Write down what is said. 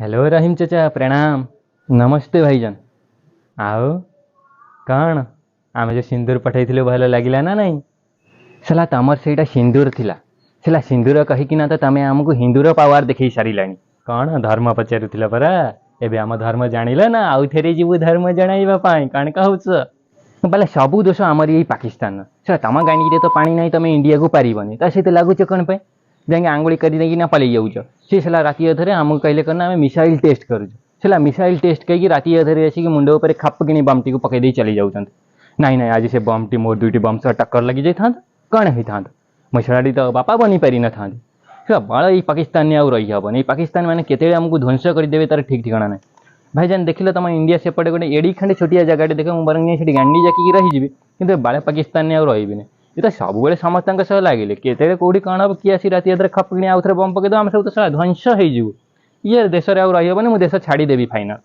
Hello Rahim ଚାଚା, ପ୍ରଣାମ, ନମସ୍ତେ ଭାଇଜାନ। ଆଉ କ'ଣ, ଆମେ ଯେଉଁ ସିନ୍ଦୁର ପଠାଇଥିଲୁ ଭଲ ଲାଗିଲା ନା ନାଇଁ? ସାଲା ତମର ସେଇଟା ସିନ୍ଦୁର ଥିଲା। ସେଲା ସିନ୍ଦୁର କହିକିନା ତ ତମେ ଆମକୁ ହିନ୍ଦୁର ପାୱାର ଦେଖେଇ ସାରିଲାଣି। କ'ଣ ଧର୍ମ ପଚାରୁଥିଲ ପରା, ଏବେ ଆମ ଧର୍ମ ଜାଣିଲ ନା ଆଉ ଥରେ ଯିବୁ ଧର୍ମ ଜଣାଇବା ପାଇଁ? କ'ଣ କହୁଛ? ବୋଲେ ସବୁ ଦୋଷ ଆମର ଏଇ ପାକିସ୍ତାନର। ସେଟା ତମ ଗାଣ୍ଡିରେ ତ ପାଣି ନାହିଁ, ତମେ ଇଣ୍ଡିଆକୁ ପାରିବନି, ତା ସହିତ ଲାଗୁଛ କ'ଣ ପାଇଁ? ଯାଇକି ଆଙ୍ଗୁଳି କରିଦେଇକିନା ପଳେଇ ଯାଉଛ। ସେ ସେଲା ରାତି ଅଧରେ ଆମକୁ କହିଲେ କ'ଣ ନା ଆମେ ମିସାଇଲ୍ ଟେଷ୍ଟ କରୁଛୁ। ସେଲା ମିସାଇଲ୍ ଟେଷ୍ଟ କହିକି ରାତି ଅଧରେ ଆସିକି ମୁଣ୍ଡ ଉପରେ ଖାପ କିଣି ବମ୍ଟିକୁ ପକେଇ ଦେଇ ଚାଲି ଯାଉଛନ୍ତି। ନାଇଁ ନାଇଁ, ଆଜି ସେ ବମ୍ଟି ମୋର ଦୁଇଟି ବମ୍ ସହ ଟକ୍କର ଲାଗି ଯାଇଥାନ୍ତା, କ'ଣ ହେଇଥାନ୍ତା? ମୁଁ ସେଳାଟି ତ ବାପା ବନିପାରିନଥାନ୍ତି। ସେ ବାଳ ଏଇ ପାକିସ୍ତାନରେ ଆଉ ରହିହେବନି। ଏଇ ପାକିସ୍ତାନ ମାନେ କେତେବେଳେ ଆମକୁ ଧ୍ୱଂସ କରିଦେବେ ତାର ଠିକ୍ ଠିକଣା ନାହିଁ। ଭାଇଜାନ, ଦେଖିଲ ତମ ଇଣ୍ଡିଆ ସେପଟେ ଗୋଟେ ଏଡ଼ି ଖଣ୍ଡେ ଛୋଟିଆ ଜାଗାଟେ ଦେଖ, ମୁଁ ବରଂ ଯାଇ ସେଠି ଗାଣ୍ଡି ଜାକିକି ରହିଯିବି, କିନ୍ତୁ ବାଳ ପାକିସ୍ତାନରେ ଆଉ ରହିବିନି। ଏ ତ ସବୁବେଳେ ସମସ୍ତଙ୍କ ସହ ଲାଗିଲେ କେତେବେଳେ କେଉଁଠି କ'ଣ ହେବ, କିଏ ଆସି ରାତି ଅଧରେ ଖପ କିଣି ଆଉ ଥରେ ବମ୍ ପକେଇଦେବ, ଆମେ ସବୁ ତ ଶଳା ଧ୍ୱଂସ ହେଇଯିବୁ। ଇଏ ଦେଶରେ ଆଉ ରହିହେବନି, ମୁଁ ଦେଶ ଛାଡ଼ିଦେବି ଫାଇନାଲ୍।